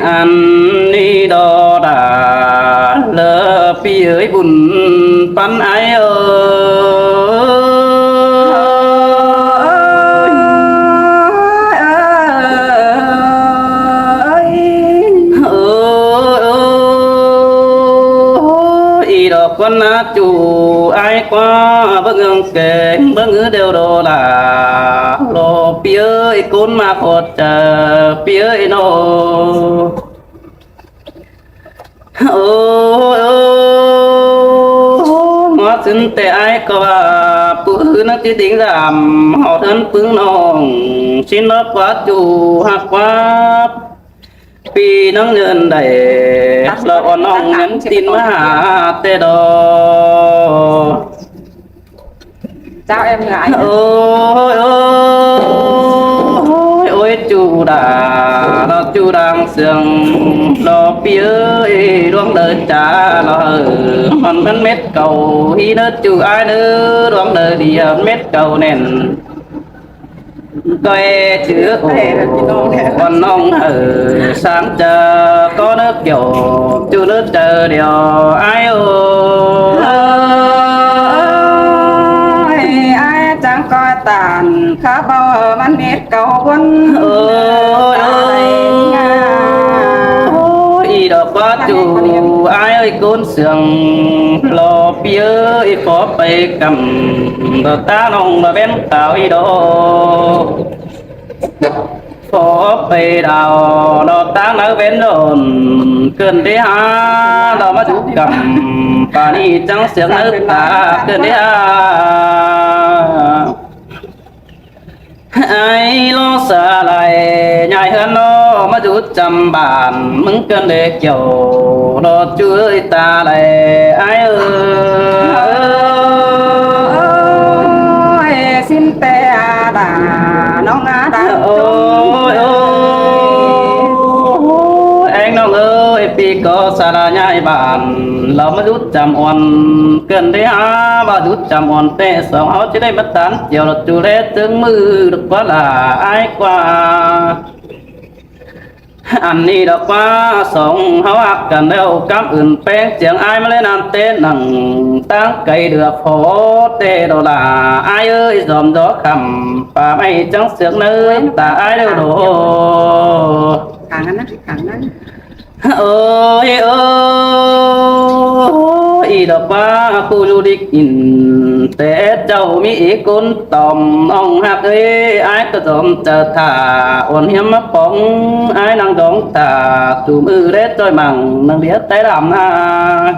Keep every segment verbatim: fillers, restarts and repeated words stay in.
Ăn đi đó đã lỡ pi ơi bun păn ai ơi. Ôi, ý đó con ná chủ ai qua bưng hương kênh bưng ngữ đều đó là lo pi ơi cún mà khót chả pi ơi nô. Ôi, ôi, ôi, ngó xứng tệ ai có bà, bự hư nó tí tính giảm, họ thân pứng nòng, xin nó quá chủ hạt quá. Pi nắng nhơn đẩy, lo ôn nòng nhắn tin mà hả tê đó. Chào em gái. Ôi, ôi, ôi, ôi, chủ đã, nó chủ đang sương, nó pi ơi, đuông đời cha, nó hờ, hòn mến mết cầu, hi nó chủ ai nữa, đuông đời đi, hòn mết cầu nên. Coi chữ ổ, con nông hờ, sáng chờ, có nước kiểu, chủ nước chờ điều, ai ơi. Ôi, ai chẳng coi tàn, khá bao mắn nết cầu quân. Ôi, ôi, ôi, ý đó quá chủ, ai ơi, cốn sương, lo pi ơi, phó pây cầm, đó ta nông, đó bên tao ý đó. Phó pây đào, đó ta nấu bên đồn, cơn đi ha, đó mà chủ cầm, bà đi trắng sương nấu ta, cơn đi ha. Ai lo xa lai, nhai hơn nó, mà rút chăm bàn, mứng cơn đê kiểu, nó chửi ta lai, ai ơi. Ôi, xin tê à đà, nó ngã đà. Ôi, ôi, ôi, anh nông ơi, pi có xa lai nhai bàn, lo mà rút chăm ôn, cơn đê ha, mà rút chăm ôn tê, sống áo chỉ đây mất tán, chiều là chủ lễ tướng mư, được quá là ai qua. Ăn đi đó qua, sống háo hạc cần đâu, cắm ưn peng, chiếng ai mà lên ăn tê nặng, tăng cây được phó tê đó là, ai ơi, dòm gió khẩm, bà mày trắng sướng nơi, ta ai đâu đổ. Hàng ăn á, hàng ăn. Ôi, ôi, ý đó ba khu du lịch in, té châu Mỹ cốn tòm, ông hạc ơi, ai có dòm chờ thả, ôn hiếm mà bóng, ai năng dòng thả, tùm ư đế trôi mẳng, năng đĩa té đàm na.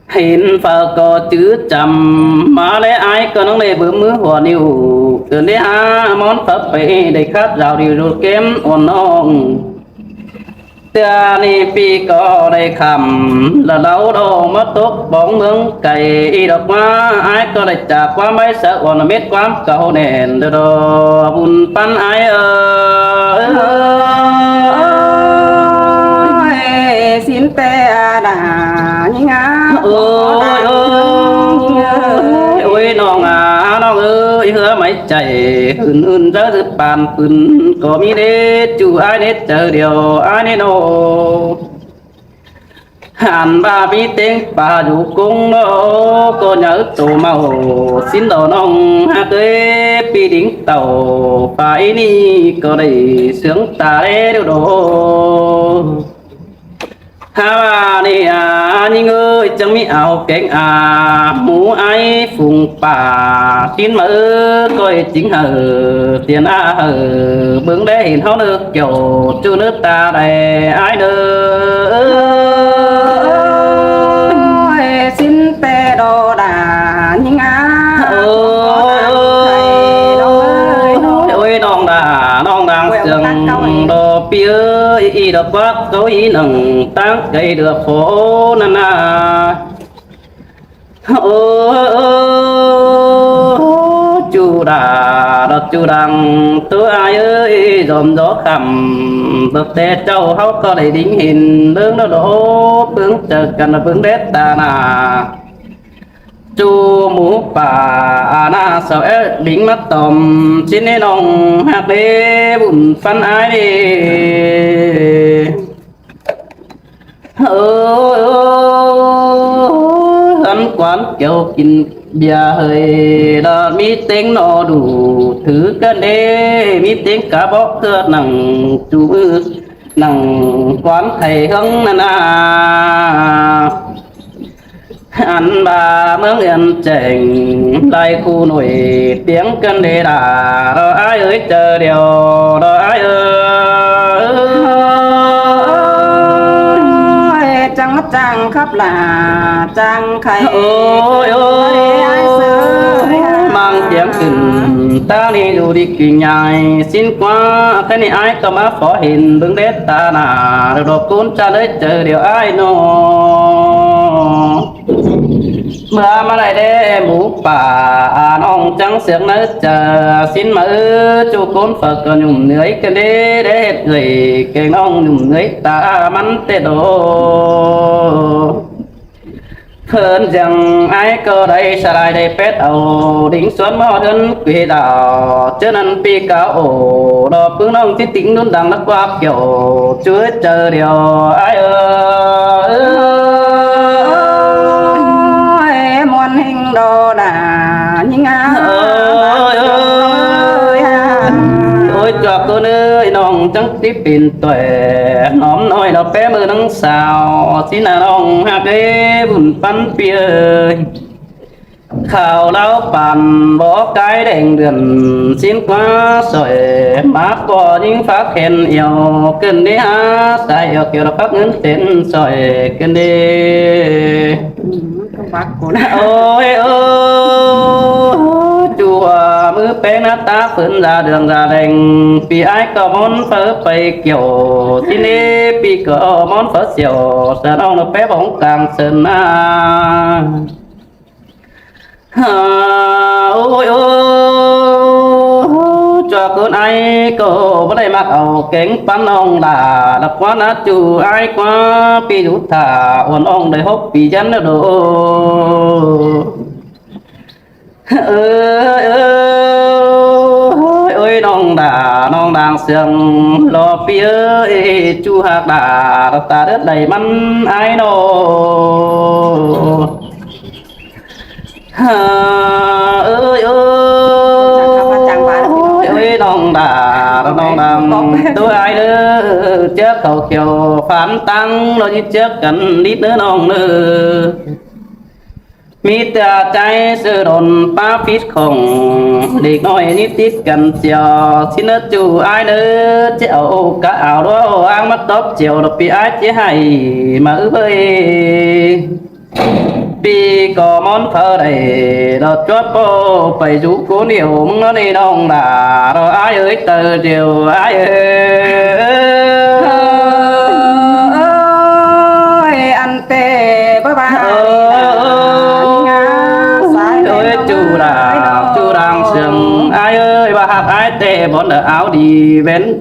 Hin phao có chữ chăm, mà lẽ ai có năng lẽ bướm mưa hùa niu, cơn đế ha, món phật phải để khát rào điều rụt kém, ôn nong. Tia ni pi có đây khăm, là lâu đâu mất tốt bóng mướn cày y độc quá, ai có đây chả quá mấy sợ còn là mết quán cầu nền đồ đồ bùn pắn ai ơi. Ôi, xin tê à đà nhí ngá. Ôi, ôi, ôi, ôi, nong à, nong ơi, hứa máy chạy, hưn hưn rớ rứt bàn, pưn có mi đế, chủ ai nết chờ điều, ai nết nô. Hàn ba bí tiếng ba dụ cung đô, cô nhớ tổ màu, xin đồ nông hát ế, pi đính tàu, phải ni, có đẩy sướng ta đế đồ đồ. Ha ba ni à, nhí ngơi, chẳng mi áo kéng à, mũ ai phùng pà, xin mơ coi chính hờ, tiền a hờ, bướng đế hình háo nước kiểu, chu nước ta đè ai nơ. Ôi, xin tê đô đà, nhí ngá. Ôi, ôi, ôi, nong đà, nong đàng sương đô piơ, y đô quát, câu y nâng, tăng cây được phố năn na. Ôi, ôi, chu đà, đọt chu đăng, tứ ai ơi, dòm gió khẩm, bậc tê châu háo có đẩy đính hình, lương đó đổ, bướng chờ cần là bướng đét ta nà. ꞌchu mú pả a ꞌna sau é đính ꞌmá tỏm ꞌchí ꞌnị ꞌnọng ꞌhặc đé bun phăn ải đé. Ơ, ơ, ơ, ơ, ăn quán kiêu kin bia hơi đa ꞌmí ꞌtếng ꞌnọ đủ thứ căn đé, ꞌmí ꞌtếng cá bók ꞌhướt nẳng ꞌchu ư, nẳng quán khay ꞌhướng ꞌna ꞌna. Ăn ba ꞌmướng ăn chẻng lai khu nổi tiếng căn đé đa, đo ải ơi, chaư điêu, đo ải ơi. Ôi, chắng ꞌmá chắng khắp lả, chắng khay. Ôi, ôi, ôi, ải sư, ôi, ôi, ải. Mang tiếng cửn ta ꞌnị ꞌdu đi kinh nhai, ꞌsịn ꞌquá, ꞌkhạy ꞌnị ải ꞌcọ ꞌmá phó hên bớng đét ta nả, đo ꞌcốn ꞌchạ ꞌlới chaư điêu ải ꞌnọ. ꞌMưa ꞌmá đảy đé mú pả a ꞌnọng chắng siếng ꞌnớ chaư, ꞌsịn ꞌmá ư, ꞌchu ꞌcốn phaư ꞌcọ ꞌnhum ꞌnưới căn đé, đé hệt ꞌdệt keng ꞌnọng ꞌnhum ꞌnưới ta ꞌmắn ꞌtẹ đô. Phớn dăng ải ꞌcọ đảy sa lai đảy pét au đính suôn ꞌmá ꞌhướn quí đao, ꞌchớ ꞌnặn ꞌpi cáo ổ, đo ꞌpứng ꞌnọng ꞌchí tịnh ꞌnun đăng lắc ꞌquá kiêu, ꞌchu ới, chaư điêu ải ơi. Ôi, muôn ꞌhịnh đô đa, ꞌnhính a. Ôi, ôi, ôi, ôi, ôi, ôi, ôi, ôi, ôi, ꞌchu ꞌcốn ơi, ꞌnọng chắng ꞌchí pên tuệ, ꞌnọm ꞌnọi đo pé ꞌmự ꞌnăng sao, ꞌsịn ꞌna ꞌnọng ꞌhặc đé bun phăn ꞌpi ơi. Khảu ꞌláo păn bó cái đèn đường, ꞌsịn ꞌquá sỏi, ꞌmá ꞌpo ꞌnhính phák khen iêu, ꞌcứn đé hák sai iêu kiêu đo phák ꞌngớn tên sỏi ꞌcứn đé. Ôi, ôi, ôi, ꞌchu ꞌmứ ꞌpéng ꞌná ta phớn da đường da đèn, ꞌpi ải ꞌcọ ꞌmón phaư pay kiêu, ꞌchí ꞌnị ꞌpi ꞌcọ ꞌmón phaư siêu, sa ꞌnọng nó pé bóng cang sơn a. Ôi, ôi, ꞌchu ꞌcốn ải ꞌcọ báu đảy ꞌmặc au kéng păn ꞌnọng đa, đa ꞌquá ꞌná ꞌchu ải ꞌquá ꞌpi dú thả uôn ꞌnọng đảy hốc ꞌpi dắn đô. Ơ, ơ, ôi, ôi, ꞌnọng đa, ꞌnọng đang siêng lo ꞌpi ơi, ꞌchu ꞌhặc đa, ta đớt đảy ꞌmắn ải ꞌnọ. Ơ, ơ, ơ, ôi, ôi, ꞌnọng đa, ꞌnọng đang, tôi ải đơ, ꞌchớ khảu kiêu phán tăng, ꞌnọ ꞌnhí ꞌchớ căn đít ꞌnớ ꞌnọng ꞌnớ. ꞌMí ta ꞌchái sư đôn ꞌpá phít khong, đếc ꞌnọi ꞌnị tít căn chiêu, ꞌsịn ꞌnớ ꞌchu ải ꞌnớ, ꞌchí au cá ao đuá ꞌang ꞌmá tóp chiêu, đo ꞌpi ải ꞌchí hảy ꞌmá ư ꞌvới. ꞌPi ꞌcọ ꞌmón phaư đảy, đo chuốp ꞌpộ pay dú ꞌcốn iêu ꞌmứng ꞌnớ ꞌnị ꞌnọng đa, đo ải ơi, tơ điêu ải ơi. Ôi, ăn tê bá bá. Ôi, ôi, ôi, ꞌchu đa, ꞌchu đang siêng ải ơi, bá ꞌhặc ải tê bón đa áo đi bến,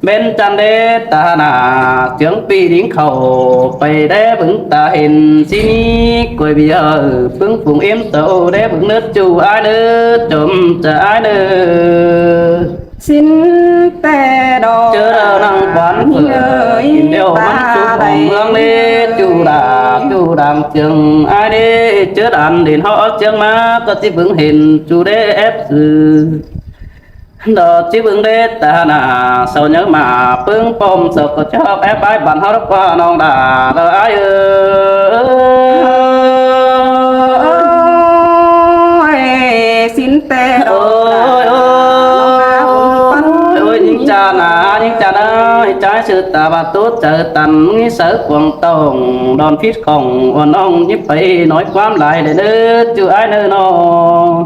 bến chăn đế ta nả, chướng ꞌpi đính khảu, pay đé bứng ta hên ꞌsịn ꞌnị, quay bi hơ, ꞌpứng phung êm tâu đé bứng ꞌnớ ꞌchu ải ꞌnớ, chôm chả ải ꞌnớ. Xin tê đô. ꞌChớ đa năng quán phở, ơi, in đeo ta mắn ꞌchu đảy. Hong lăng đế, ꞌchu đa, ꞌchu đang siêng ải đế, ꞌchớ đan đến họ siêng ꞌmá, ꞌcọ ꞌchí bứng hên ꞌchu đế ép sư. Đo ꞌchí bứng đế ta nả, sau nhớ ꞌmá ꞌpứng pom sau ꞌcọ ꞌchọ ép ải bản họ đốc ꞌquá ꞌnọng đa, đo ải ơi. Ôi, xin tê đô. Ôi, ôi, ôi, ôi, ꞌnhính ꞌchá nả, ꞌnhính ꞌchá nả, ꞌchái sư ta bá tút chaư tăn, ꞌmí saư cuông tông, đon phít khong, uôn ꞌnọng ꞌnhính pay nói quám lai đảy ꞌnớ, ꞌchu ải ꞌnớ ꞌnọ.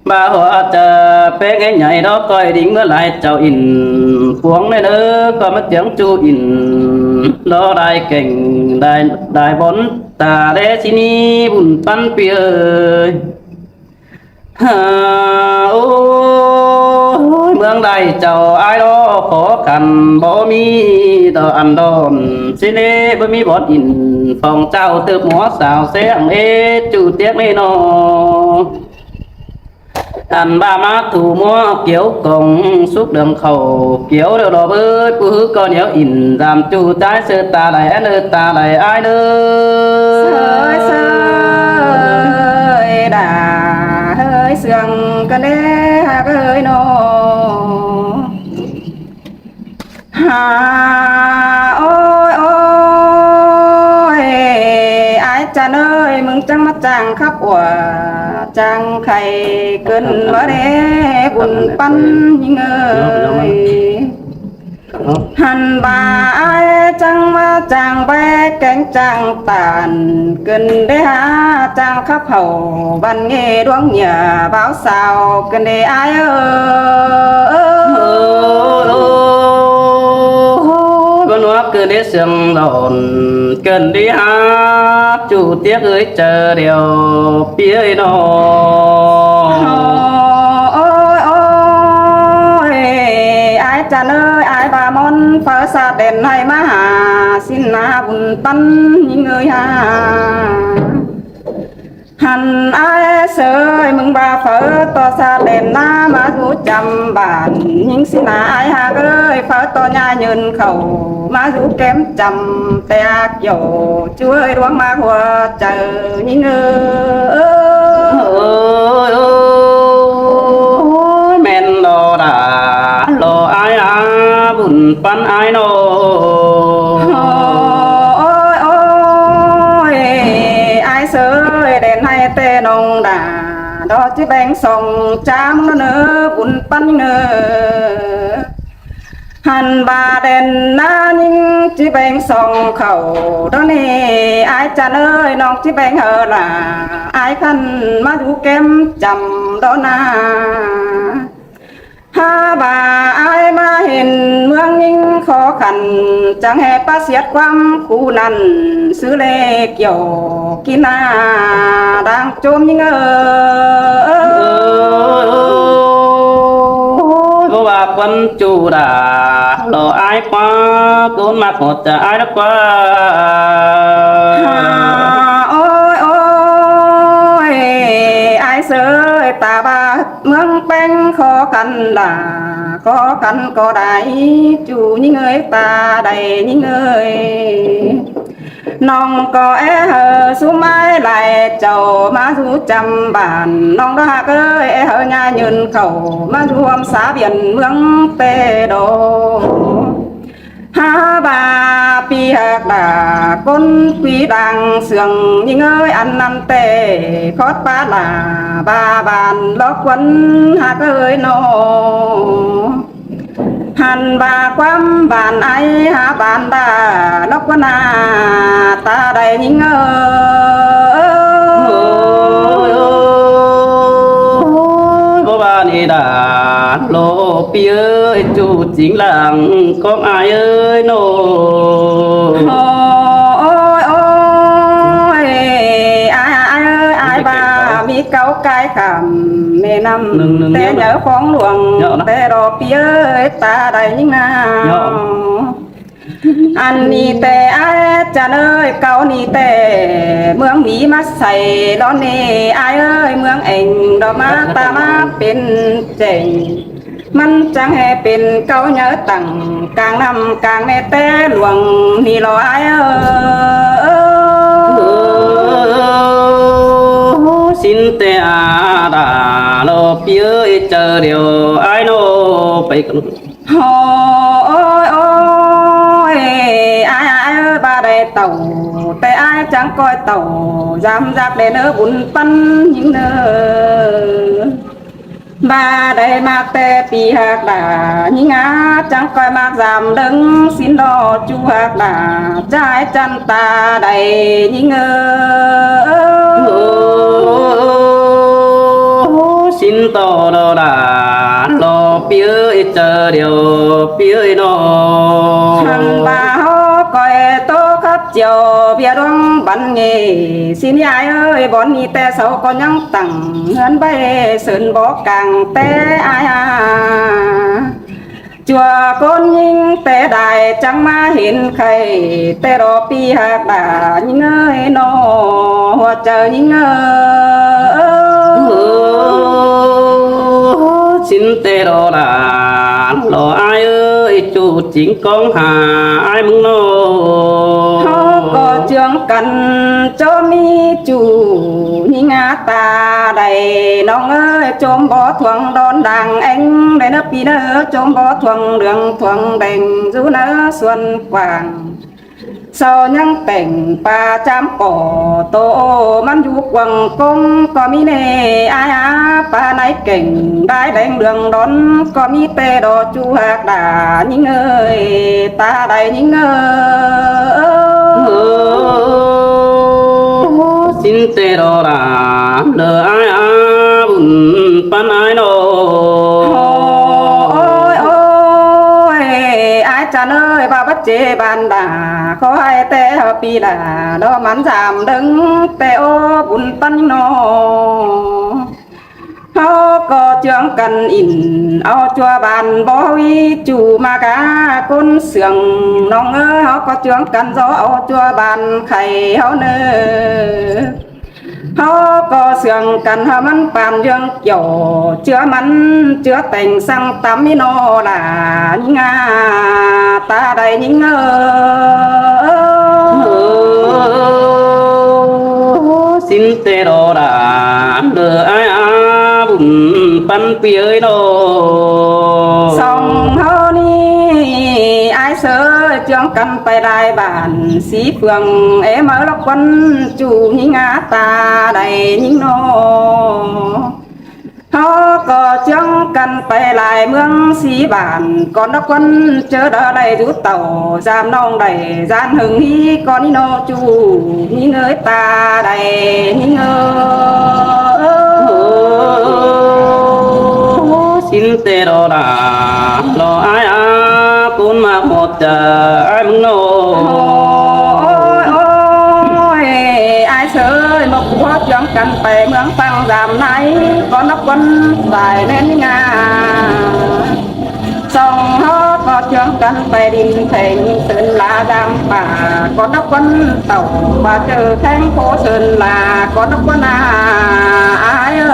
Bá hua chaư ꞌpéng é nhảy đó coi đính ꞌmứa lai chảu in, cuông ꞌnớ ꞌnớ, coi ꞌmá tiếng ꞌchu in, đo đai kẻng, đai, đai bón, ta đé ꞌsịn ꞌnị bun phăn ꞌpi ơi. Hả, ôi, ꞌMướng đảy chảu ải lo khó khăn báu ꞌmí đo ăn đon, ꞌsịn ꞌnị báu ꞌmí bón in, phong trào tớp múa sao seng ết ꞌchu tiếc ꞌnị ꞌnọ. Ăn ꞌva ꞌmá thu múa kiếu công súc đường khảu kiếu điêu lo bới ꞌpứng ꞌcọ ꞌnéo in dăm ꞌchu ꞌchái ꞌsớ ta đảy ăn ꞌnớ ta đảy ải ꞌnớ. ꞌSới ꞌsới đa ꞌhới sương ꞌcọ đé hák ꞌhới ꞌnọ. Hả, ôi ôi, ải chăn ơi, ꞌmứng chắng ꞌmá chang khắp ua, chang khay cơn bá đé bun păn ꞌnhính ơi. Hẳn ꞌva ải chắng ꞌmá chang bé kéng chang tản, cơn đé hả chang khắp hảu, băn nghe đuống nhia báo sao cơn đé ải ơi. Ôi, ôi, ôi, băn ꞌva cơn đé sương đón, cơn đé hả ꞌchu tiếc ꞌhới chơ điêu ꞌpi ơi ꞌnọ. Ôi ôi, ải chăn ơi, ải ꞌva ꞌmón phaư ꞌsát đen ꞌnị ꞌmá hả ꞌsịn ꞌná bun păn ꞌnhính ơi hả. Hẳn ải ꞌsới ꞌmứng ꞌva phaư ꞌto ꞌsát đen ꞌná ꞌmá dú chăm bản ꞌnhính ꞌsịn ꞌná ải hák ơi, phaư ꞌto ꞌnhá nhơn khảu ꞌmá dú kém chăm ꞌtẹ ác dổ ꞌchu ơi, đuống ꞌmá hua chaư ꞌnhính ơi. Ôi, ôi, ôi, ꞌmen lo đa lo ải hả bun păn ải ꞌnọ. Ôi ôi, ải ꞌsới đen ꞌnị ꞌtẹ ꞌnọng đa, đó ꞌchí beng song cham ꞌnớ ꞌnớ bun păn ꞌnớ. Hẳn ꞌva đen ꞌná ꞌnhính ꞌchí beng song khảu, đó ꞌnị ải chăn ơi, ꞌnọng ꞌchí beng hảư đa, ải khăn ꞌmá dú kém chăm đó ꞌná. Hả ꞌva ải ꞌmá hên ꞌmướng ꞌnhính khó khăn, chắng ꞌhế pá siết ꞌquám khu năn, ꞌsứ ꞌlế kiẻo kin ꞌná đang chôm ꞌnhính ơi. Ôi, báu ꞌva ꞌquám ꞌchu đa lo ải ꞌquá, ꞌcốn ꞌmặc ꞌhọt chaư ải đa ꞌquá. Hả, ôi ôi, ải ꞌsới ta ꞌva ꞌmướng ꞌpéng khó khăn đa, khó khăn ꞌcọ đảy ꞌchu ꞌnhính ơi, ta đảy ꞌnhính ơi. ꞌNọng ꞌcọ é hảư sú mai lai chảu ꞌmá dú chăm bản, ꞌnọng đó hák ơi, é hảư ꞌnhá nhơn khảu ꞌmá dú ꞌhuôm sá biển ꞌmướng ꞌtẹ đó. Hả ꞌva ꞌpi hák đa ꞌcốn ꞌpi đang sương ꞌnhính ơi, ăn ꞌnặn ꞌtẹ khót pá đa ꞌva bản lốc ꞌquán hák ơi ꞌnọ. Hẳn ꞌva ꞌquám bản ải hả bản đa lốc ꞌquán ꞌná ta đảy ꞌnhính ơi. Ôi, ôi, ôi, báu ꞌva ꞌnị đa lo ꞌpi ơi, ꞌchu chính lăng cốc ải ơi ꞌnọ. Ôi ôi ôi, ải ải ơi, ải ꞌva ꞌmí cáu cai khảm ꞌmế ꞌnặm, ꞌtẹ nháư phóng luông, ꞌtẹ đó ꞌpi ơi, ta đảy ꞌnhính ꞌná. Ăn ꞌnị ꞌtẹ ải chăn ơi, cáu ꞌnị ꞌtẹ ꞌmướng ꞌmí ꞌmá say, đó ꞌnị ải ơi, ꞌmướng eng đó ꞌmá ta ꞌmá pên chẻng. ꞌMắn chắng ꞌhế pên cáu nháư tẳng cang ꞌnặm cang ꞌmế ꞌtẹ luông ꞌnị lo ải ơi. Ôi, ꞌsịn ꞌtẹ a đa lo ꞌpi ơi, chaư điêu ải ꞌnọ. Ôi ôi ôi, ải ải ơi, ꞌva đảy tảu ꞌtẹ ải chắng ꞌcoi tảu dăm dặc đen ꞌnớ bun păn ꞌnhính ꞌnớ. ꞌVa đảy ꞌmặc ꞌtẹ ꞌpi hák đa ꞌnhính a, chắng ꞌcoi ꞌmặc dăm đơng ꞌsịn lo ꞌchu hák đa, ꞌchái chăn ta đảy ꞌnhính ơi. Ôi, ꞌsịn ꞌto đó đa lo ꞌpi ơi, chaư điêu ꞌpi ơi ꞌnọ. Hẳn ꞌva hảư ꞌcoi tô khắp Chiêu ꞌviạk ꞌluống bắn nghê, ꞌsịn ꞌnị ải ơi, bón ꞌnị ꞌtẹ sau ꞌcọ ꞌnhắng tẳng ꞌhướn ꞌvạy sớn bók cang ꞌtẹ ải a. ꞌChua ꞌcốn ꞌnhính ꞌtẹ đai chắng ꞌmá hên khay, ꞌtẹ đo ꞌpi ꞌhặc đa ꞌnhính ơi ꞌnọ, ꞌhua chaư ꞌnhính ơi. ꞌSịn ꞌtẹ đo đa lo ải ơi, ꞌchu chính ꞌcóng ha ải ꞌmứng ꞌnọ. ꞌHáu ꞌcọ ꞌchương căn ꞌchọ ꞌmí ꞌchu ꞌnhính a ta đảy ꞌnọng ơi, ꞌchốm bók thuang đón đang ꞌéng đảy ꞌnớ ꞌpi ꞌnớ, ꞌchốm bók thuang ꞌlương thuang đeng dú ꞌnớ suôn quảng. Sau ꞌnhắng tẻng pa chám ꞌpọ tô ꞌmắn dú quảng ꞌcóng ꞌcọ ꞌmí ꞌnê ải a, pa nảy kẻng đai đeng ꞌlương đón ꞌcọ ꞌmí ꞌtẹ đo ꞌchu ꞌhặc đa ꞌnhính ơi, ta đảy ꞌnhính ơi. ꞌSịn ꞌtẹ đo đa đơ ải a, bun ꞌpắn ải ꞌnọ. Ôi, ôi, ải chăn ơi, ba bắt chế bàn đa, khói ꞌtẹ hơ ꞌpi đa, đo mắn dám đớng ꞌtẹ ô bun ꞌpắn ꞌnọ. ꞌHáu ꞌcọ ꞌchương căn ỉn au ꞌchua bàn bó ꞌhí ꞌchu ꞌmá cá ꞌcốn sương ꞌnọng ơi, ꞌháu ꞌcọ ꞌchương căn dó au ꞌchua bàn khay ꞌháu ꞌnớ. ꞌHáu ꞌcọ sương căn hơ ꞌmắn pàn ꞌdương kiẻo, ꞌchưa ꞌmắn ꞌchưa tẻng săng tắm ꞌmí ꞌnọ đa ꞌnhính a, ta đảy ꞌnhính ơi. ꞌSịn ꞌtẹ đo đa đơ ải a, bun ꞌpắn ꞌpi ơi ꞌnọ. Song ꞌháu ꞌnị ải ꞌsớ ꞌchương căn pay lai bản Xí Phường é máư lốc ꞌquắn ꞌchu ꞌnhính a, ta đảy ꞌnhính ꞌnọ. ꞌHáu ꞌcọ ꞌchương căn pay lai ꞌmướng Xí Bản, ꞌcốn lốc ꞌquắn ꞌchớ đaư đảy dú tảu dám ꞌnọng đảy dán hưng ꞌhí ꞌcốn ꞌnị ꞌnọ ꞌchu ꞌnhính ơi, ta đảy ꞌnhính ơi. ꞌSịn ꞌtẹ đo đa lo ải a, ꞌcốn ꞌmá ꞌhọt chaư ải ꞌmứng ꞌnọ. Ôi, ôi, ôi, ải ꞌsớ ơi, ꞌmá ꞌcọ ꞌchương căn pay ꞌmướng Păng Dám Nai, ꞌcốn lốc ꞌquắn đảy ꞌmen ꞌnhính a. Song ꞌháu ꞌcọ ꞌchương căn pay đin theng Sơn La Dám Pà, ꞌcốn lốc ꞌquắn tảu ꞌva ꞌchớ thành phố Sơn La, ꞌcốn lốc ꞌquắn a, ải ơi.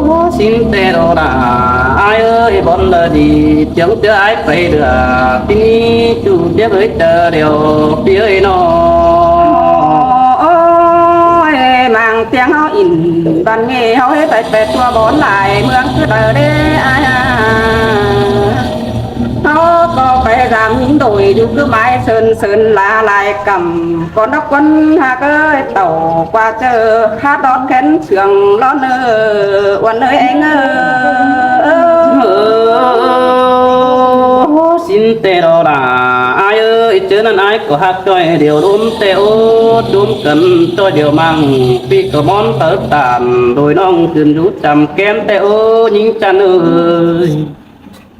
ꞌSịn ꞌtẹ đo đa ải ơi, bón đa đi ꞌchương ꞌchớ ải pay đa, ꞌpi ꞌnị ꞌchu ꞌtiếc ơi, chaư điêu ꞌpi ơi ꞌnọ. Ôi, mang ꞌtiếng ꞌháu ỉn, ban nghê ꞌháu ꞌhế pay pét ꞌtưa bón lai ꞌmướng ꞌcứ đaư đế ải a. ꞌHáu ꞌcọ pay dám ꞌnhính đôi dú ꞌcứ mai Sơn Sơn La lai căm. ꞌCốn lốc ꞌquắn ꞌhặc ơi, tảu ꞌquá ꞌchớ khát đón khén sương lón ơ, uôn ơi ꞌéng ơ. ꞌSịn ꞌtẹ đo đa ải ơi, ꞌchớ ꞌnặn ải ꞌcọ ꞌhặc ꞌchoi điêu đôm ꞌtẹ ô, đôm căn ꞌchoi điêu măng, ꞌpi ꞌcọ bón tảu tản, đôi ꞌnọng khửn dú chăm kem ꞌtẹ ô, ꞌnhính chăn ơi.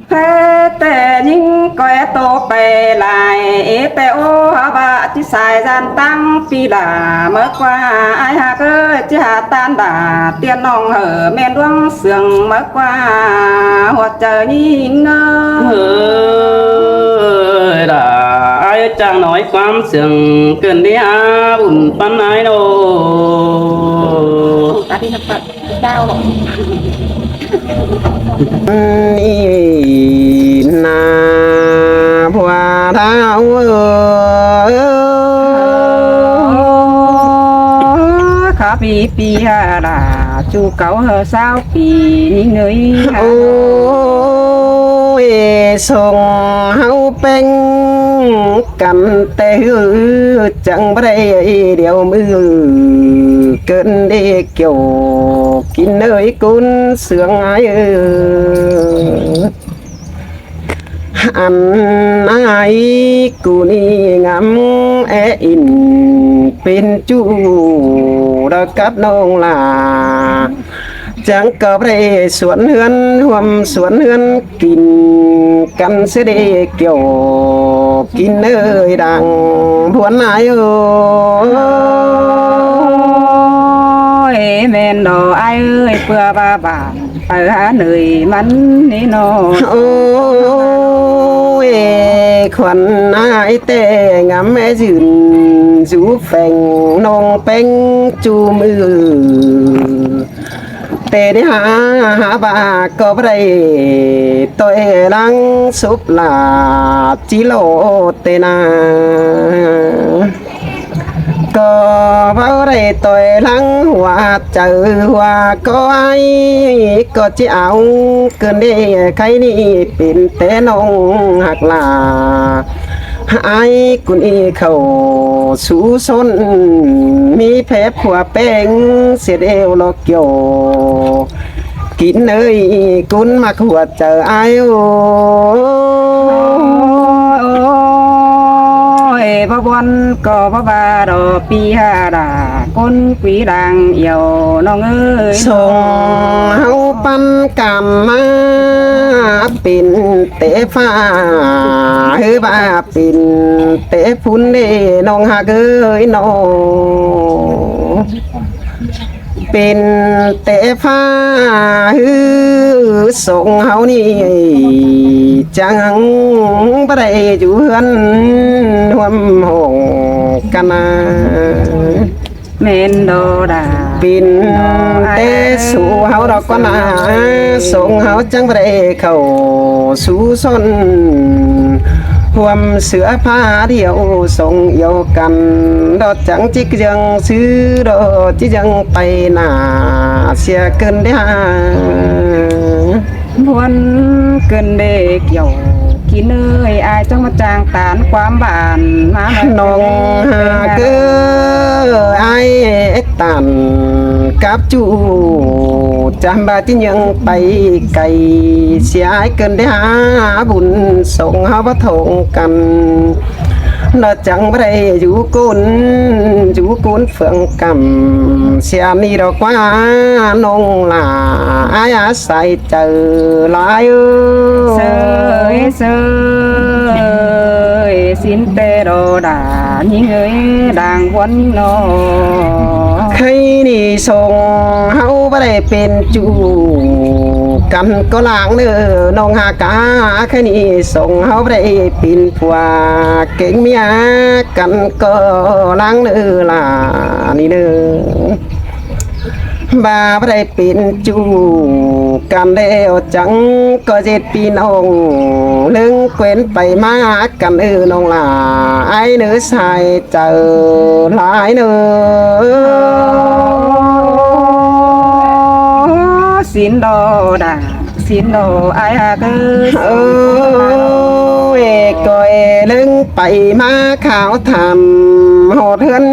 Khé ꞌtẹ ꞌnhính ꞌcọ é tô pay lai, ê ꞌtẹ ô, hák báu ꞌchí sai ꞌdan ꞌtáng ꞌpi đa máư ꞌquá, ải ꞌhặc ơi, ꞌchí ha ꞌtan đa, tiên ꞌnọng hảư ꞌmen ꞌluống sương máư ꞌquá, ꞌhuột chaư ꞌnhính ơ. Ơi đa, ải ơi, chắng nói ꞌquám sương ꞌcợn đi a, bun ꞌpắn ải ꞌnọ. ꞌNị ꞌna ꞌpua tháo ơ, khá ꞌpi ꞌpi ha đa, ꞌchu cáu hơ ꞌsáo ꞌpi ꞌnhính ơi ha. Ôi, song ꞌháu ꞌpéng căn ꞌtẹ ꞌhứ, chắng báu đảy điêu ꞌmự ꞌcợn đi kiẻo kin ơi ꞌcốn sương ải ơ. Ăn ải ꞌcọ ꞌnị ngắm é ỉn pên ꞌchu đa cắp ꞌnọng lả. Chắng ꞌcọ báu đảy suôn ꞌhướn, ꞌhuôm suôn ꞌhướn kin căn ꞌsứ đảy kiẻo kin ới đang buôn ải ơi. ꞌMen đó ải ơi, ꞌpưa ꞌva bản ꞌpưa hả nơi mẳn ꞌnị ꞌnọ. Ôi, khuôn ải ꞌtẹ ngắm é dưn dú pheng ꞌnọng peng ꞌchu ꞌmự. ꞌTẹ đi hả, hả ꞌva ꞌcọ báu đảy ꞌtoi ꞌláng súp lả ꞌchí ꞌlô ꞌtẹ na. ꞌCọ báu đảy ꞌtoi ꞌláng hua chaư hua ꞌcọ ải, ꞌcọ ꞌchí au ꞌcứn đi khay ꞌnị pên ꞌtẹ ꞌnọng ꞌhặc lả. Ải ꞌcứn đi khảu sú ꞌsốn ꞌmí phép hua peng sia điêu lo kiẻo kin ới ꞌcứn ꞌmặc hua chaư ải ơi. Ôi, báu buôn ꞌcọ báu ꞌva đó ꞌpi hả đa ꞌcốn quí đang yau ꞌnọng ơi. Sông ꞌháu păn cam ꞌmá pên ꞌtẹ ꞌphạ ꞌhứ ꞌva pên ꞌtẹ phún đê ꞌnọng ꞌhặc ới ꞌnọ. Pên ꞌtẹ ꞌphạ ꞌhứ sông ꞌháu ꞌnị chắng báu đảy dú ꞌhướn ꞌhuôm hỏng căn a. ꞌMen đó đa pên ꞌtẹ sú ꞌháu đó ꞌcọ na, sông ꞌháu chắng báu đảy khảu sú ꞌsốn ꞌhuôm sửa ꞌphạ điêu sông yau căn. Đó chắng ꞌchí ꞌdương ꞌsứ đó ꞌchí ꞌdương pay nả sia ꞌcứn đi hả. Buôn ꞌcứn đi kiẻo kin ới, ải chắng ꞌmá chang tản ꞌquám bản ꞌmá ꞌnọng ꞌhặc ới. Ải tản cắp ꞌchu chăm ꞌva ꞌchí ꞌnhắng pay cay sia ải ꞌcứn đi hả bun sông ꞌháu báu thông căn. Nó chắng báu đảy dú ꞌcốn, dú ꞌcốn phượng cắm sia ꞌnị đó ꞌquá ꞌnọng lả ải a sai chaư lai ơi. Sơi, sơi, ꞌsịn ꞌtẹ đó đa ꞌnhính ới đang buôn ꞌnọ. Khay ꞌnị sông ꞌháu báu đảy pên ꞌchu căn ꞌcọ lăng ꞌnớ ꞌnọng ꞌhặc a. Khay ꞌnị sông ꞌháu báu đảy pên phua kéng ꞌmía căn ꞌcọ lăng ꞌnớ lả ꞌnị ꞌnớ. ꞌVa báu đảy pên ꞌchu căn đeo chắng ꞌcọ ꞌdệt ꞌpi ꞌnọng ꞌlớng quên pay ꞌmá căn ꞌnớ ꞌnọng lả ải ꞌnớ sai chaư lai ꞌnớ. ꞌSịn đó đa, ꞌsịn đó ải ꞌhặc ới. Ôi, ꞌcoi ꞌlớng pay ꞌmá khảu tham ꞌhọt ꞌhướn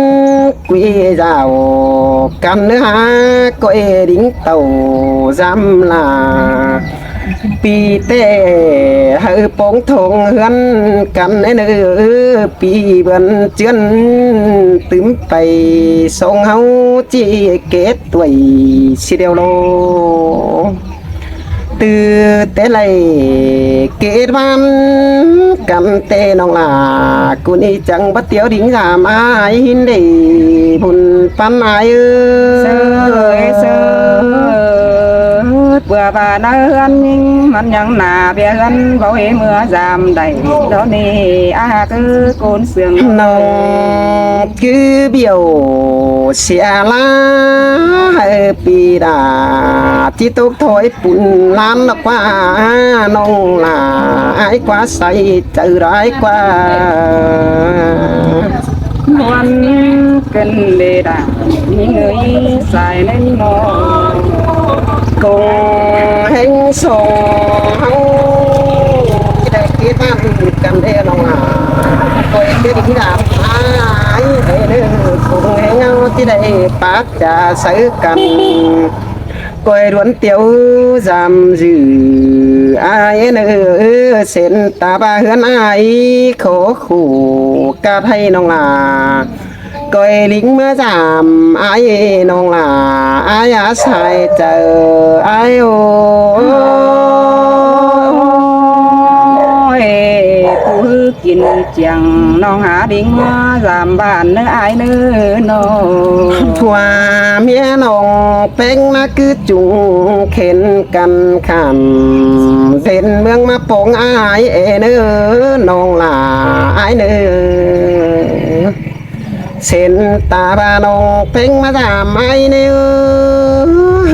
quí dảo căn ꞌnớ hả, ꞌcoi đính tàu dăm lả ꞌpi ꞌtẹ hảư pông thông ꞌhướn căn ꞌnớ ꞌpi bươn ꞌchướn tứm pay sông ꞌháu ꞌchí kết tuối sia điêu ꞌlô. Từ ꞌtẹ lai kết ꞌván căn ꞌtẹ ꞌnọng lả ꞌcứn đi chắng báu tiếu đính dăm ải ꞌhịn đảy bun păn ải ới. Sơi, sơi, ꞌpưa ꞌva ꞌnớ ꞌhướn ꞌnhính mẳn ꞌnhắng nả ꞌviạk ꞌhướn báu ꞌhế ꞌmưa dăm đảy đó ꞌnị ải ꞌhặc ới ꞌcốn sương. ꞌNọng ꞌcứ bẻo sia ꞌlạ hảư ꞌpi đa ꞌchí tốc thôi pun lan ꞌnọ ꞌquá ꞌnọng lả ải ꞌquá sai chaư ải ꞌquá. Buôn ꞌcứn đi đa ꞌnhính ới sai ꞌnến ꞌnọ. Công ꞌhéng sông ꞌháu ꞌchí đảy kết ꞌván căn ꞌnớ ꞌnọng lả. ꞌCoi kết đính dăm ải ꞌnớ công ꞌhéng ꞌháu ꞌchí đảy pák chaư sáư căn. ꞌCoi đuôn tiếu dăm dử ải ꞌnớ sên ta ꞌva ꞌhướn ải khổ khổ cát hảư ꞌnọng lả. Cói lính ꞌmá dám ải ꞌnọng lả, ải a sai chaư ải ô. Ôi, ꞌcứ kin chiêng ꞌnọng hả lính ꞌmá dám bản ꞌnớ ải ꞌnớ ꞌnớ. Phua ꞌmía ꞌnọng ꞌpéng ꞌná ꞌcứ chung khén căn khảm, đen ꞌmướng ꞌmá pông ải ꞌnớ ꞌnọng lả ải ꞌnớ. Sến ta ba ꞌnọng ꞌpéng ꞌmá dám ải ꞌnớ,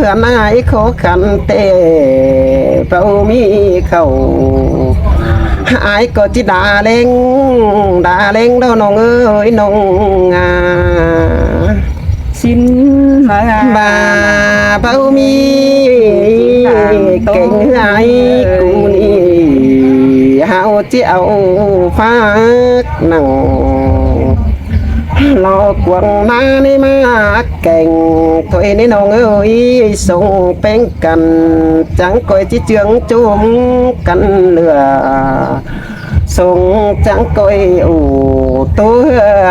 ꞌhướn ải khó khăn té báu ꞌmí khảu. Ải ꞌcọ ꞌchí đa ꞌlẹng, đa ꞌlẹng đó ꞌnọng ơi ꞌnọng a. Sính ꞌmá ba báu ꞌmí kéng ải cu ꞌnị, hảư ꞌchí au phák nẳng lo cuông ꞌná ꞌnị ꞌmá kéng thôi ꞌnị ꞌnọng ơi, sông ꞌpéng căn chắng cói ꞌchí ꞌchương chôm căn lửa. Sông chắng cói ủ tô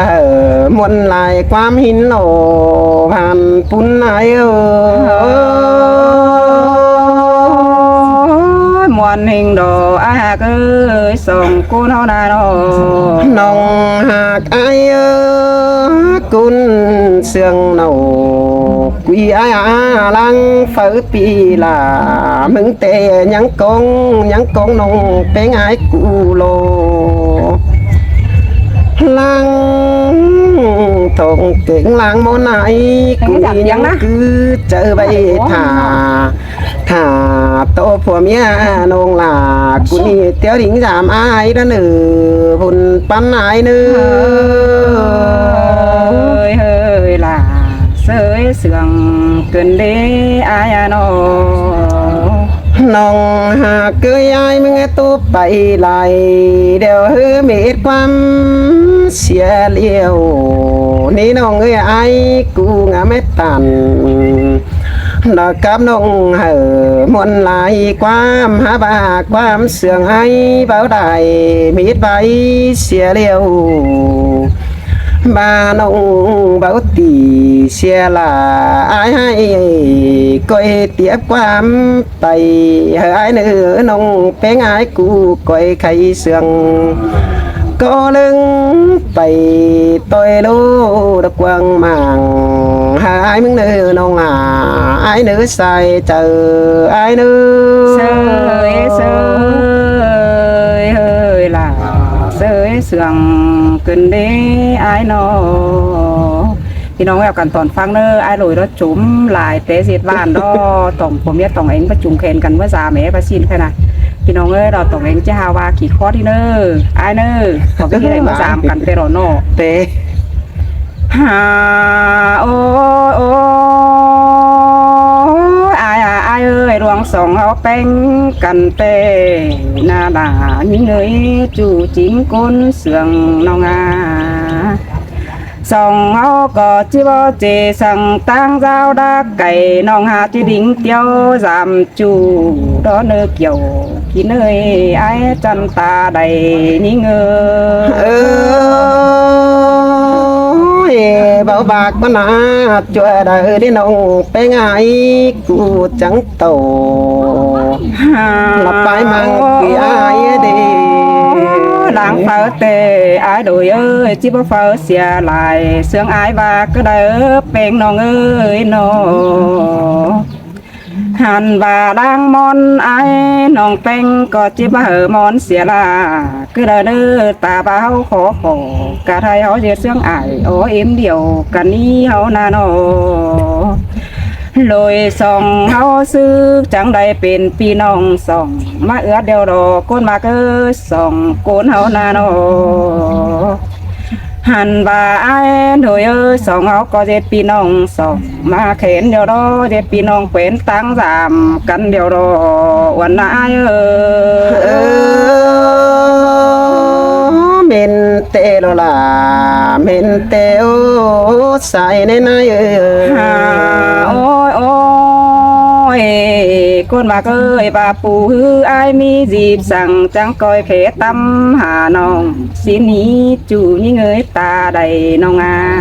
hơ muôn lai ꞌquám hính lỏ hàn pún ải ơi. Ôi, muôn hên đó ải hák ơi, sông ꞌcốn ꞌháu ꞌná ꞌnớ. ꞌNọng hák ải ơi, ꞌcốn sương nâu quí ải a lăng phaư pi lả ꞌmứng té ꞌnhắng cóng, ꞌnhắng cóng ꞌnọng ꞌpéng ải cu lo. Lăng thong kéng lăng ꞌmôn ải cu ꞌnị ꞌnhắng cứ chaư ꞌvạy thả, thả tô phua ꞌmía ꞌnọng lả cu ꞌnị ꞌtẹo đính dám ải đó ꞌnớ, hôn pắn ải ꞌnớ. Hơi hơi lả sới sương cơn đế ải a ꞌnớ. ꞌNọng hák ơi, ải ꞌmứng ꞌtố pay lai đeo ꞌhứ mết ꞌquám sia liêu ꞌnị ꞌnọng ơi, ải cu ngắm mết tản. Đó cắp ꞌnọng hảư muôn lai ꞌquám hả ba ꞌquám sương ải báu đảy mết bay sia liêu. Ba ꞌnọng báu tỉ sia lả ải ꞌhại, cói tiếp ꞌquám pay hảư ải ꞌnớ ꞌnọng ꞌpéng ải cu cói khay sương. Có ꞌlớng pay ꞌtoi ꞌlô đa quang mảng hảư ải ꞌmứng ꞌnớ ꞌnọng lả, ải ꞌnớ sai chaư ải ꞌnớ. Sới sới hơi lả sới sương cơn đế ải ꞌnớ. ꞌPi ꞌnọng ơi, căn tỏn ꞌphắng ꞌnớ, ải ꞌlới đó chốm lai té ꞌdệt ꞌván đó, tỏng phua ꞌmía tỏng ꞌéng ꞌmá chung khén căn ꞌmá dám é ꞌmá sính khay ꞌnạ. ꞌPi ꞌnọng ơi, đó tỏng ꞌéng ꞌchí hao ꞌva kỉ khót đi ꞌnớ, ải ꞌnớ, tỏng ꞌchí đảy ꞌmá dám căn té đó ꞌnớ. Té. Hả, ôi, ôi, ôi, ải a, ải ơi, ꞌluống song ꞌháu ꞌpéng căn té, ꞌná đa ꞌnhính ơi, ꞌchu chính ꞌcốn sương ꞌnọng a. Song ꞌháu ꞌcọ ꞌchí báu ꞌchí săng ꞌtáng dao đá cay, ꞌnọng hả ꞌchí đính ꞌtẹo dám ꞌchu đó ꞌnớ, kiẻo kỉ ꞌnới ải chăn ta đảy ꞌnhính ơi. Ơi, báu bác ꞌmá ꞌná, ꞌchua đaư đi ꞌnọng ꞌpéng ải cu chắng tảu. Lặp pái mang quỷ ải đê. Lăng phaư té ải đôi ơi, ꞌchí báu phaư sia lai, sương ải ꞌva ꞌcứ đaư ꞌpéng ꞌnọng ơi ꞌnớ. Hẳn ꞌva đang ꞌmón ải ꞌnọng ꞌpéng ꞌcọ ꞌchí báu hảư ꞌmón sia lả, ꞌcứ đaư ꞌnớ ta ꞌva ꞌháu khó khổ, ꞌcọ ꞌhại ꞌháu ꞌdệt sương ải ók êm điêu căn ꞌnị ꞌháu ꞌnạ ꞌnớ. ꞌLới song ꞌháu ꞌsứ chắng đảy pên ꞌpi ꞌnọng song, ꞌmá ướt điêu đó ꞌcốn ꞌmá ꞌcứ song ꞌcốn ꞌháu ꞌnạ ꞌnớ. Hẳn ꞌva ải đôi ơi, song ꞌháu ꞌcọ ꞌdệt ꞌpi ꞌnọng song, ꞌmá khén điêu đó, ꞌdệt ꞌpi ꞌnọng pên ꞌtáng dám căn điêu đó, uôn ꞌnạ ải ơi. Ơ, mên té lo lả, mên té ô, sai ꞌnê ꞌnị ải ơi. Hả, ôi, ôi, ꞌmặc ơi, ꞌva ꞌpú ꞌhứ ải ꞌmí dịp săng chắng ꞌcoi khé tắm hả ꞌnọng, ꞌsịn ꞌnị ꞌchu ꞌnhính ơi ta đảy ꞌnọng a.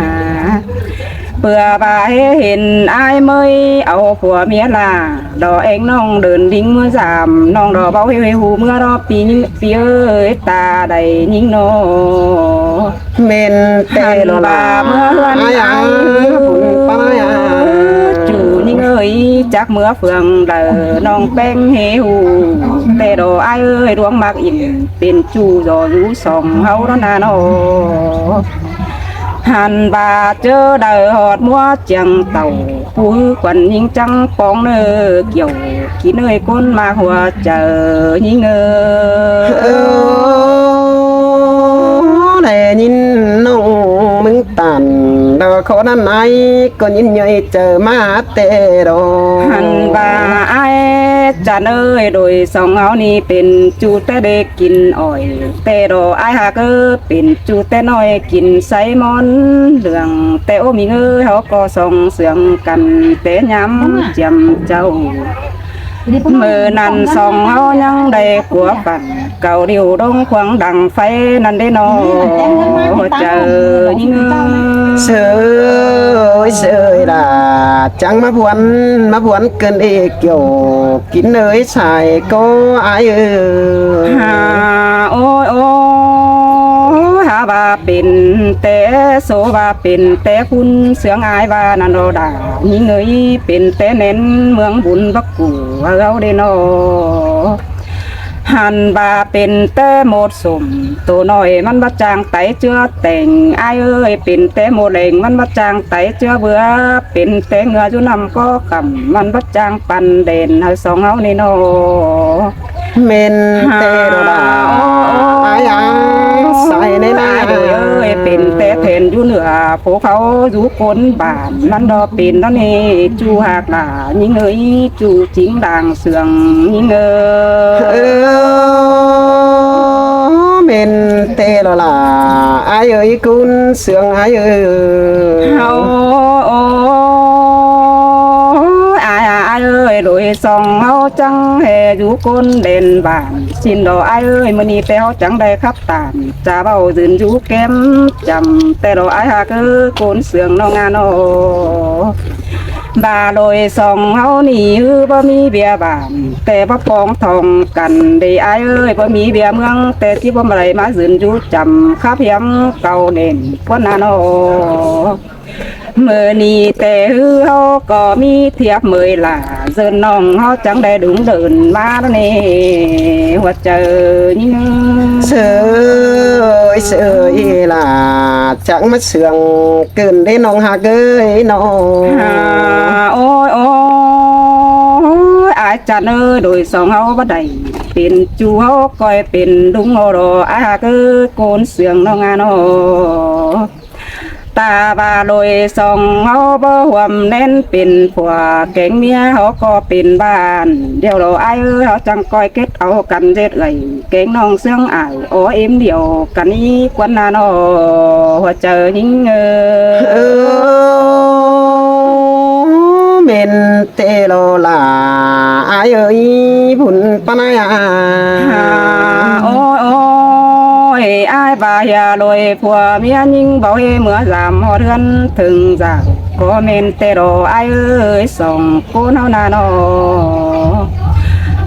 ꞌPưa ꞌva ꞌhế hên ải ꞌmới au phua ꞌmía ꞌlạ, đo ꞌeng ꞌnọng đon đin ꞌmứa dăm, ꞌnọng đo báu ꞌhế ꞌhụ ꞌmứa đo ꞌpi, ꞌpi ơi ta đảy ꞌnhính ꞌnọ. ꞌMen ꞌtẹ ꞌlo ꞌva ꞌlạ. ꞌMưa ꞌhướn ải ꞌhứ, ꞌchu ꞌnhính ơi, chắc ꞌmứa phương đaư ꞌnọng ꞌpéng ꞌhế ꞌhụ. ꞌTẹ đo ải ơi, ꞌluống ꞌmặc ỉn pên ꞌchu dú song ꞌháu ꞌnọ ꞌna ꞌnọ. Hăn ꞌva ꞌchớ đaư ꞌhọt ꞌmúa chiêng tảu, ꞌpú ꞌhứ khuôn ꞌnhính chắng póng ꞌnớ, kiẻo kin ơi ꞌcốn ꞌmặc hua chaư ꞌnhính ơi. Đảy ꞌnhính ꞌnọng ꞌmứng tản, đo khót ꞌnặn ải ꞌcọ ꞌnhính ꞌnhới chaư ꞌmá ꞌtẹ đo. Hăn ꞌva ải chăn ơi, đôi song ꞌháu ꞌnị pên ꞌchu ꞌtẹ đé kin ỏi, ꞌtẹ đo ải ꞌhặc ới, pên ꞌchu ꞌtẹ ꞌnọi kin sáy ꞌmón ꞌlương, ꞌtẹ ꞌmí ꞌnhới ꞌháu ꞌcọ song sương căn ꞌtẹ ꞌnhám chiêm chảu. ꞌMự ꞌnặn song ꞌháu ꞌnhắng đảy ꞌcúa phăn, cáu điêu đóng khuang đăng pháy ꞌnặn đé ꞌnọ. Hua chaư ꞌnhính ơi. Sơi ơi, sơi ơi ꞌlạ, chắng ꞌmá ꞌhuôn, ꞌmá ꞌhuôn ꞌcợn ê kiẻo kin ơi sai ꞌcọ ải ơi. Hả ôi ôi, hả ꞌva pên ꞌtẹ số, ꞌva pên ꞌtẹ khun sương ải ꞌva ꞌnặn đo đa ꞌnhính ơi, pên ꞌtẹ ꞌnén ꞌmướng bun bắc củ ꞌháu đé ꞌnọ. Hăn ꞌva pên ꞌtẹ một sum tô ꞌnọi ꞌmắn bắt chang tái ꞌchưa tẻng ải ơi, pên ꞌtẹ một leng ꞌmắn bắt chang tái ꞌchưa bưa, pên ꞌtẹ ngưa dú ꞌnặm ꞌcọ khắm ꞌmắn bắt chang păn đen ꞌhứ song ꞌháu ꞌnị ꞌnọ. ꞌMen ꞌtẹ ꞌlo ꞌlạ. Ải ải, sai ꞌnị ꞌna. Ải đôi ơi, pên ꞌtẹ thên dú ꞌnựa phô ꞌháu dú ꞌcốn bản ꞌmắn đo pên ꞌnọ ꞌnị, ꞌchu ꞌhặc ꞌlạ ꞌnhính ơi, ꞌchu chính đang sương ꞌnhính ơi. ꞌMen ꞌtẹ ꞌlo ꞌlạ, ải ơi ꞌcốn sương ải ơi. Ôi ôi, ải ải ơi, đôi song ꞌháu chắng ꞌhế dú ꞌcốn đen bản. ꞌSịn đo ải ơi, ꞌmự ꞌnị ꞌtẹ ꞌháu chắng đảy khắp tản, chả ꞌvạu dưn dú kém chăm, ꞌtẹ đo ải ꞌhặc ới ꞌcốn sương ꞌnọng a ꞌnọ. ꞌVa đôi song ꞌháu ꞌnị ꞌhứ báu ꞌmí ꞌviạk bản, ꞌtẹ báu póng thong căn đé ải ơi, báu ꞌmí ꞌviạk ꞌmướng, ꞌtẹ ꞌchí báu đảy ꞌmá dưn dú chăm khắp hiêm cáu đen ꞌcốn ꞌna ꞌnọ. ꞌMự ꞌnị ꞌtẹ ꞌhứ ꞌháu ꞌcọ ꞌmí thiạp ꞌmới ꞌlạ, dưn ꞌnọng ꞌháu chắng đảy đúng đơn ꞌmá ꞌnị, hua chaư ꞌnhính. Sơi ơi, sơi ơi ꞌlạ, chắng ꞌmá sương ꞌcợn đé ꞌnọng ꞌhặc ới ꞌnọ. Hả ôi ôi, ải chăn ơi, đôi song ꞌháu báu đảy pên ꞌchu ꞌháu ꞌcoi pên đúng ꞌnọ đo, ải ꞌhặc ới ꞌcốn sương ꞌnọng a ꞌnọ. Ta ꞌva đôi song ꞌháu báu ꞌhuôm ꞌnén pên phua kéng ꞌmía, ꞌháu ꞌcọ pên bản điêu ꞌlo ải ới, ꞌháu chắng ꞌcoi kết au căn ꞌdệt ꞌlới kéng ꞌnọng sương ải, ó êm điêu căn ꞌnị ꞌcốn ꞌna ꞌnọ, hua chaư ꞌnhính ơi. ꞌMen ꞌtẹ ꞌlo ꞌlạ, ải ơi, bun ꞌpắn ải a. Hả ôi ôi, ải ꞌva ꞌhia đôi phua ꞌmía ꞌnhính báu ꞌhế ꞌmứa dăm ꞌhọt ꞌhướn thửng dạu, ꞌcọ ꞌmen ꞌtẹ đo ải ơi, song ꞌcốn ꞌháu ꞌna ꞌnọ.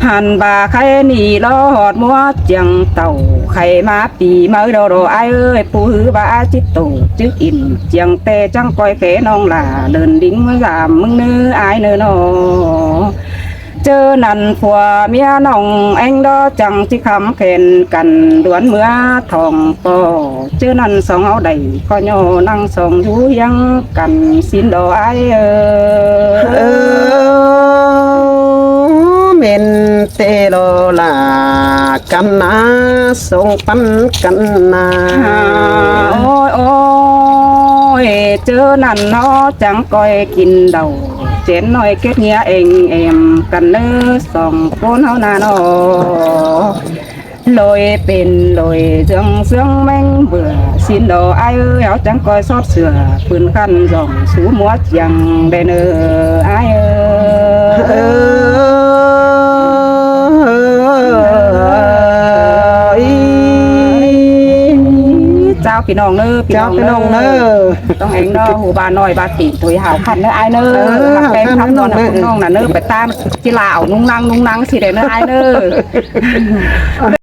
Hăn ꞌva khay ꞌnị ꞌlo ꞌhọt ꞌmúa chiêng tảu, khay ꞌmá pi ꞌmá đo đo ải ơi, ꞌpú ꞌhứ ꞌva ải ꞌchí tổ chức ỉn chiêng ꞌtẹ chắng ꞌcoi khé ꞌnọng ꞌlạ đon đin ꞌmứa dăm ꞌmứng ꞌnớ ải ꞌnớ ꞌnọ. ꞌChớ ꞌnặn phua ꞌmía ꞌnọng ꞌéng đó chắng ꞌchí khắm khen căn đuôn ꞌmứa thong ꞌpo. ꞌChớ ꞌnặn song ꞌháu đảy ꞌcọ ꞌnhó ꞌnăng song dú hiếng căn ꞌsịn đo ải ơi. ꞌMen ꞌtẹ ꞌlo ꞌlạ, căn ꞌna song ꞌpắn căn ꞌna. Hả ôi ôi, ꞌchớ ꞌnặn ꞌháu chắng ꞌcoi kin đaư chén ꞌnọi kết nghĩa eng em căn ꞌnớ song ꞌcốn ꞌháu ꞌna ꞌnọ. Lối pên lối dưng dưng ꞌmếng bưởi ꞌsịn đo ải ơi, ꞌháu chắng ꞌcoi sót sửa pưn khăn dỏng sú ꞌmúa chiêng đen ơi ải ơi. Chào pi ꞌnọng ꞌnớ, pi ꞌnọng ꞌnớ. ꞌTo ꞌnọng ꞌnớ. ꞌTo ꞌnọng ꞌnớ, ꞌhụ ꞌva ꞌnọi ꞌva ꞌtị ꞌtoi hảư khăn ꞌnớ ải ꞌnớ. Ờ, hảư ꞌpéng hảư ꞌkhắm ꞌnọng ꞌnọn ꞌnớ. ꞌNọng ꞌnặn ꞌnớ, ꞌpá ꞌtám ꞌchí ꞌlạ ꞌnung ꞌnăng ꞌnung ꞌnăng ꞌsị đé ꞌnớ ải ꞌnớ.